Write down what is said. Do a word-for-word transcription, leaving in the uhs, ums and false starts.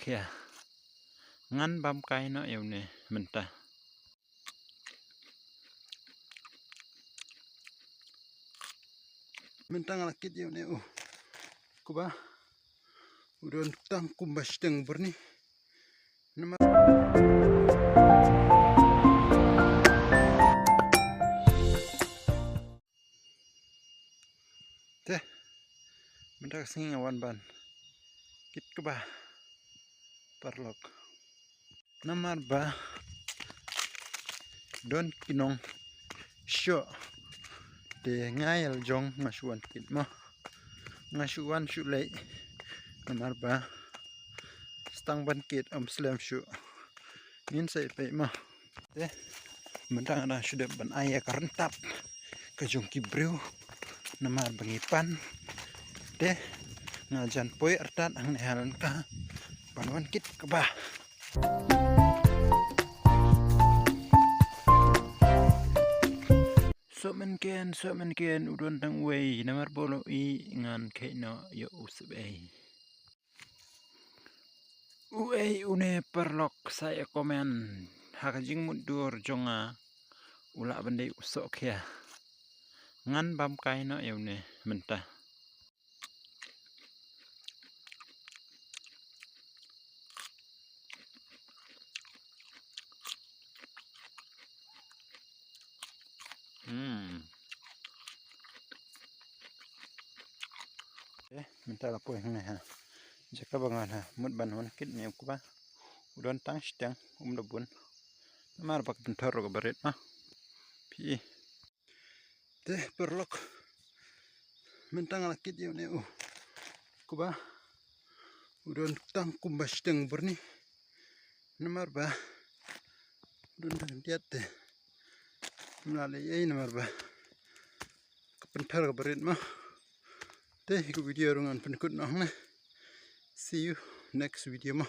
Ïa. Ngan bam kai noh ïa une mynta. Mynta nga la kit ïa une u kba u don tang kumba shiteng byrni. Namar te mynta ka sngi nga wan ban kit kba paralok. Namar ba don ki nong shuh te nga ïa la jong nga shu wan kit mo. Nga shu wan shu leit namar ba stang ban kit ym slem shuh. Ngin sa ïa peit mo. Te mynta nga dang shu dep ban ai ïa ka ryntap ka jong ki briew namar ba ngi pan. Te nga jan poi artat hangne ha Lyngka ban wan kit kba. Soh mynken, soh mynken, u don tang uwei, namar ba u la ïohi ngan kheiñ noh ïa u sep ei. Uei une paralok, sa ïa comment ha ka jingmutdur jong nga, u lah ban dei u soh khia. Ngan bam kai noh ïa une mynta. Hmm. Eh, mynta la poi hangne ha jaka ba ngan ha mut ban wan kit ne u kba u don tang shiteng, um da bun. Namar ba ka pynthor ruh kaba rit ma. Phi i. Te paralok, mynta nga la kit ïa une u kba u don tang kumba shiteng byrni. Namar ba u don tang khyndiat te ym lah leh ei namar ba ka pynthor kaba rit ma. Te ïa ka video ruh ngan pynkut noh hangne. See you next video ma.